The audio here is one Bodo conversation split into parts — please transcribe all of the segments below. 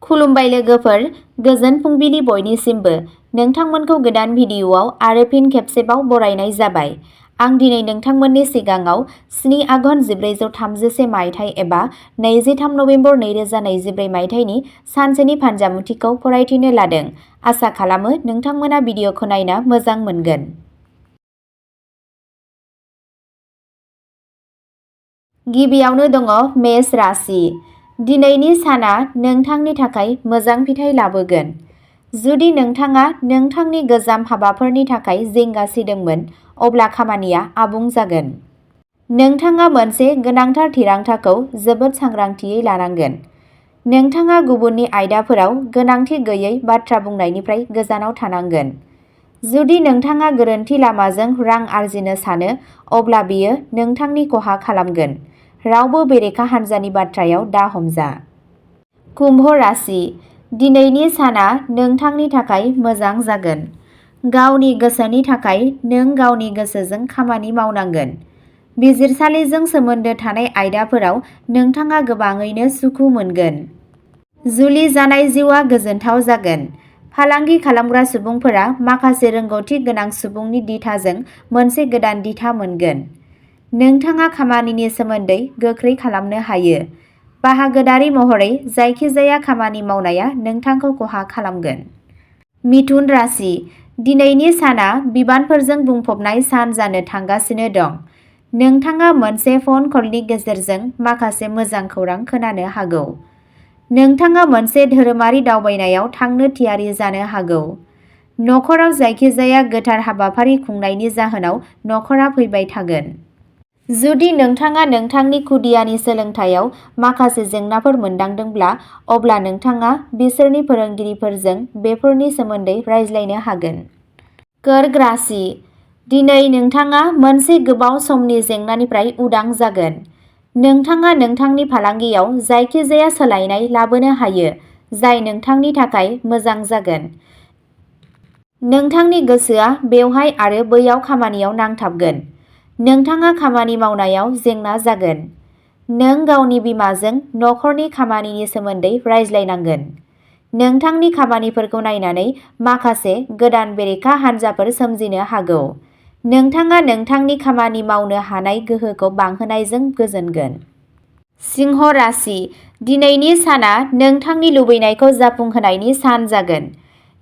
खुलुमबाय लोगोफोर, गोजोन फुंबिलि बयनिसिमबो। नोंथांमोनखौ गोदान भिडिअआव आरो फिन खेबसेबाव बरायनाय जाबाय। आं दिनै नोंथांमोननि सिगाङाव 7 आघन 1433 मायथाइ एबा 23 नभेम्बर 2024 मायथाइनि सानसेनि फान्जामुथिखौ फरायथिनो लादों। आसा खालामो नोंथांमोना भिडिअखौ नायना मोजां मोनगोन। गिबियावनो दङ मेष राशि। दिनैनि साना नोंथांनि थाखाय मोजां फिथाइ लाबोगोन। जुदि नोंथाङा नोंथांनि गोजाम हाबाफोरनि थाखाय जिंगा सिदोंमोन, अब्ला खामानिया आबुं जागोन। नोंथाङा मोनसे गोनांथार थिरांथाखौ जोबोद सांग्रांथियै लानांगोन। नोंथाङा गुबुननि आयदाफोराव गोनांथि गैयै बाथ्रा बुंनायनिफ्राय गोजानाव थानांगोन। जुदि नोंथाङा गोरोन्थि लामाजों रां आर्जिनो सानो, अब्ला बेयो नोंथांनि खहा खालामगोन। रावबो बेरेखा हान्जानि बाथ्रायाव दा हमजा। कुम्भ राशि। दिनैनि साना नोंथांनि थाखाय मोजां जागोन। गावनि गोसोनि थाखाय नों गावनि गोसोजों खामानि मावनांगोन। बिजिरसालिजों सोमोन्दो थानाय आयदाफोराव नोंथाङा गोबाङैनो सुखु मोनगोन। जुलि जानाय जिउआ गोजोनथाव जागोन। फालांगि खालामग्रा सुबुंफोरा माखासे रोंग'थि गोनां सुबुंनि दिथाजों मोनसे गोदान दिथा मोनगोन। नोंथाङा खामानिनि सोमोन्दै गोख्रै खालामनो हायो। बाहागोदारि महरै जायखिजाया खामानि मावनाया नोंथांखौ खहा खालामगोन। मिथुन राशि। दिनैनि साना बिबानफोरजों बुंफबनाय सान जानो थांगासिनो दं। नोंथाङा मोनसे फन कलनि गेजेरजों माखासे मोजां खौरां खोनानो हागौ। नोंथाङा मोनसे धोरोमारि दावबायनायाव थांनो थियारि जानो हागौ। नखराव जायखिजाया गोथार हाबाफारि खुंनायनि जाहोनाव नखरा फैबाय थागोन। जुदि नोंथाङा नोंथांनि खुदियानि सोलोंथायाव माखासे जेंनाफोर मोनदांदोंब्ला, अब्ला नोंथाङा बिसोरनि फोरोंगिरिफोरजों बेफोरनि सोमोन्दै रायज्लायनो हागोन। कर्क राशि। दिनै नोंथाङा मोनसे गोबाव समनि जेंनानिफ्राय उदां जागोन। नोंथाङा नोंथांनि फालांगियाव जायखिजाया सोलायनाय लाबोनो हायो, जाय नोंथांनि थाखाय मोजां जागोन। नोंथांनि गोसोआ बेवहाय आरो बैयाव खामानियाव नांथाबगोन। नोंथाङा खामानि मावनायाव जेंना जागोन। नों गावनि बिमाजों नखरनि खामानिनि सोमोन्दै रायज्लायनांगोन। नोंथांनि खामानिफोरखौ नायनानै माखासे गोदान बेरेखा हान्जाफोर सोमजिनो हागौ। नोंथाङा नोंथांनि खामानि मावनो हानाय गोहोखौ बांहोनायजों गोजोनगोन। सिंह राशि। दिनैनि साना नोंथांनि लुबैनायखौ जाफुंहोनायनि सान जागोन।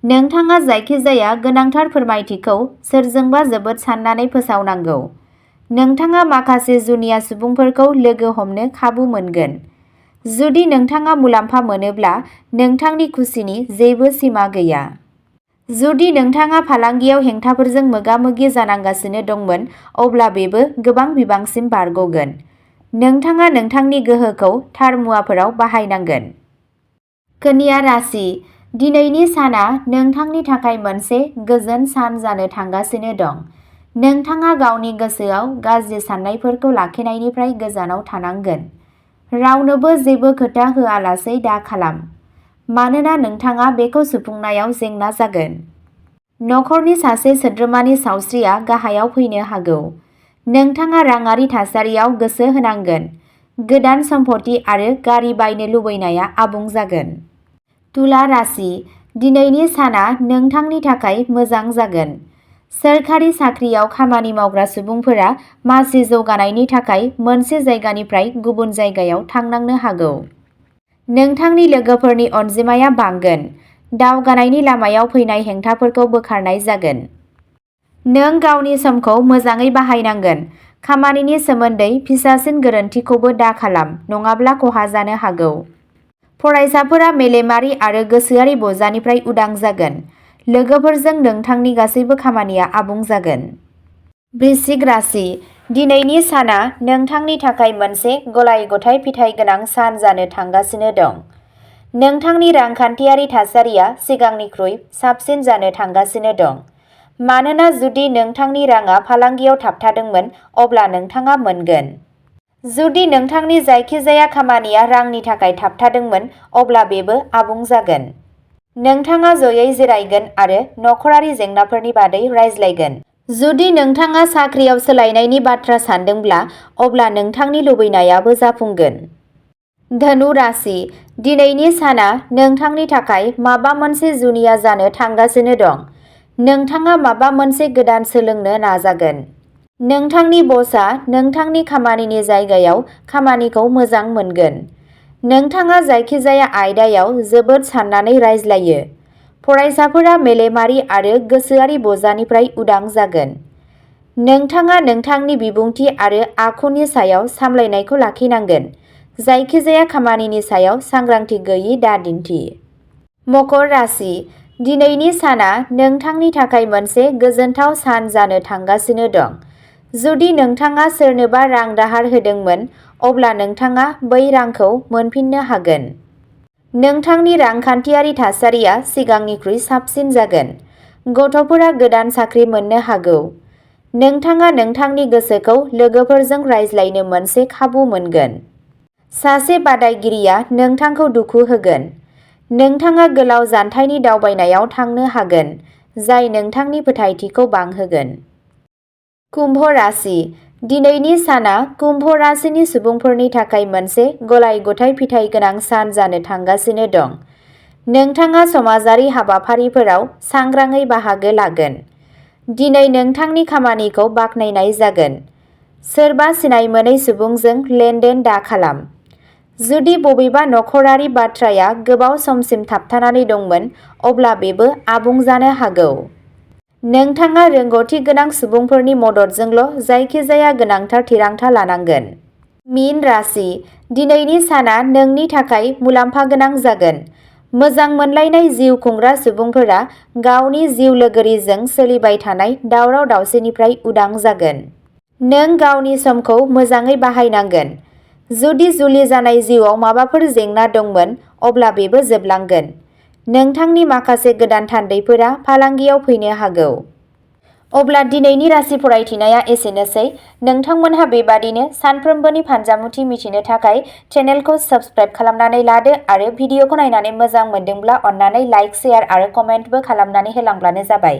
नोंथाङा जायखिजाया गोनांथार फोरमायथिखौ सोरजोंबा जोबोद साननानै फोसावनांगौ। नोंथाङा माखासे जुनिया सुबुंफोरखौ लोगो हमनो खाबु मोनगोन। जुदि नोंथाङा मुलाम्फा मोनोब्ला, नोंथांनि खुसिनि जेबो सिमा गैया। जुदि नोंथाङा फालांगियाव हेंथाफोरजों मोगा-मोगि जानांगासिनो दंमोन, अब्ला बेबो गोबां बिबांसिम बारग'गोन। नोंथाङा नोंथांनि गोहोखौ थार मुवाफोराव बाहायनांगोन। कन्या राशि। दिनैनि साना नोंथांनि थाखाय मोनसे गोजोन सान जानो थांगासिनो दं। नोंथाङा गावनि गोसोआव गाज्रि साननायफोरखौ लाखिनायनिफ्राय गोजानाव थानांगोन। रावनोबो जेबो खोथा होआलासै दाखालाम, मानोना नोंथाङा बेखौ सुफुंनायाव जेंना जागोन। नखरनि सासे सोद्रोमानि सावस्रिया गाहायाव फैनो हागौ। नोंथाङा राङारि थासारियाव गोसो होनांगोन। गोदान सम्पथि आरो गारि बायनो लुबैनाया आबुं जागोन। तुला राशि। दिनैनि साना नोंथांनि थाखाय मोजां जागोन। सोरखारि साख्रियाव खामानि मावग्रा सुबुंफोरा मासि जौगानायनि थाखाय मोनसे जायगानिफ्राय गुबुन जायगायाव थांनांनो हागौ। नोंथांनि लोगोफोरनि अनजिमाया बांगोन। दावगानायनि लामायाव फैनाय हेंथाफोरखौ बोखारनाय जागोन। नों गावनि समखौ मोजाङै बाहायनांगोन। खामानिनि सोमोन्दै फिसासिन गोरोन्थिखौबो दाखालाम, नङाब्ला खहा जानो हागौ। फरायसाफोरा मेलेमारि आरो गोसोआरि बजानिफ्राय उदां जागोन। लोगोफोरजों नोंथांनि गासैबो खामानिया आबुं जागोन। वृश्चिक राशि। दिनैनि साना नोंथांनि थाखाय मोनसे गलाय-गथाय फिथाइ गोनां सान जानो थांगासिनो दं। नोंथांनि रांखान्थियारि थासारिया सिगांनिख्रुइ साबसिन जानो थांगासिनो दं। मानोना जुदि नोंथांनि राङा फालांगियाव थाबथादोंमोन, अब्ला नोंथाङा मोनगोन। जुदि नोंथांनि जायखिजाया खामानिया रांनि थाखाय थाबथादोंमोन, अब्ला बेबो आबुं जागोन। नोंथाङा जयै जिरायगोन आरो नखरारि जेंनाफोरनि बादै रायज्लायगोन। जुदि नोंथाङा साख्रियाव सोलायनायनि बाथ्रा सानदोंब्ला, अब्ला नोंथांनि लुबैनायाबो जाफुंगोन। धनु राशि दिनैनि साना नोंथांनि थाखाय माबा मोनसे जुनिया जानो थांगासिनो दं। नोंथाङा माबा मोनसे गोदान सोलोंनो नाजागोन। नोंथांनि बसआ नोंथांनि खामानिनि जायगायाव खामानिखौ मोजां मोनगोन। नोंथाङा जायखिजाया आयदायाव जोबोद साननानै रायज्लायो। फरायसाफोरा मेलेमारि आरो गोसोआरि बजानिफ्राय उदां जागोन। नोंथाङा नोंथांनि बिबुंथि आरो आखुनि सायाव सामलायनायखौ लाखिनांगोन। जायखिजाया खामानिनि सायाव सांग्रांथि गैयै दादिन्थि। मकर राशि दिनैनि साना नोंथांनि थाखाय मोनसे गोजोनथाव सान जानो थांगासिनो दं। जुदि नोंथाङा सोरनोबा रां दाहार होदोंमोन, अब्ला नोंथाङा बै रांखौ मोनफिननो हागोन। नोंथांनि रांखान्थियारि थासारिया सिगांनिख्रुइ साबसिन जागोन। गथ'फोरा गोदान साख्रि मोननो हागौ। नोंथाङा नोंथांनि गोसोखौ लोगोफोरजों रायज्लायनो मोनसे खाबु मोनगोन। सासे बादायगिरिया नोंथांखौ दुखु होगोन। नोंथाङा गोलाव जानथायनि दावबायनायाव थांनो हागोन, जाय नोंथांनि फोथायथिखौ बांहोगोन। कुम्भ राशि दिनैनि साना कुम्भ राशिनि सुबुंफोरनि थाखाय मोनसे गलाय-गथाय फिथाइ गोनां सान जानो थांगासिनो दं। नोंथाङा समाजारि हाबाफारिफोराव सांग्राङै बाहागो लागोन। दिनै नोंथांनि खामानिखौ बाख्नायनाय जागोन। सोरबा सिनाय मोनै सुबुंजों लेनदेन दाखालाम। जुदि बबेबा नखरारि बाथ्राया गोबाव समसिम थाबथानानै दंमोन, अब्ला बेबो आबुं जानो हागौ। नोंथाङा रोंग'थि गोनां सुबुंफोरनि मददजोंल' जायखिजाया गोनांथार थिरांथा लानांगोन। मीन राशि दिनैनि साना नोंनि थाखाय मुलाम्फा गोनां जागोन। मोजां मोनलायनाय जिउ खुंग्रा सुबुंफोरा गावनि जिउ लोगोरिजों सोलिबाय थानाय दावराव-दावसिनिफ्राय उदां जागोन। नों गावनि समखौ मोजाङै बाहायनांगोन। जुदि जुलि जानाय जिउआव माबाफोर जेंना दंमोन, अब्ला बेबो जोबलांगोन। नोंथांनि माखासे गोदान थान्दैफोरा फालांगियाव फैनो हागौ। अब्ला दिनैनि राशि फरायथिनाया एसेनोसै। नोंथांमोनहा बेबादिनो सानफ्रोमबोनि फानजामुथि मिथिनो थाखाय चेनेलखौ साबस्क्राइब खालामनानै लादो आरो भिडिअखौ नायनानै मोजां मोनदोंब्ला अन्नानै लाइक, शेयार आरो कमेन्टबो खालामनानै होलांब्लानो जाबाय।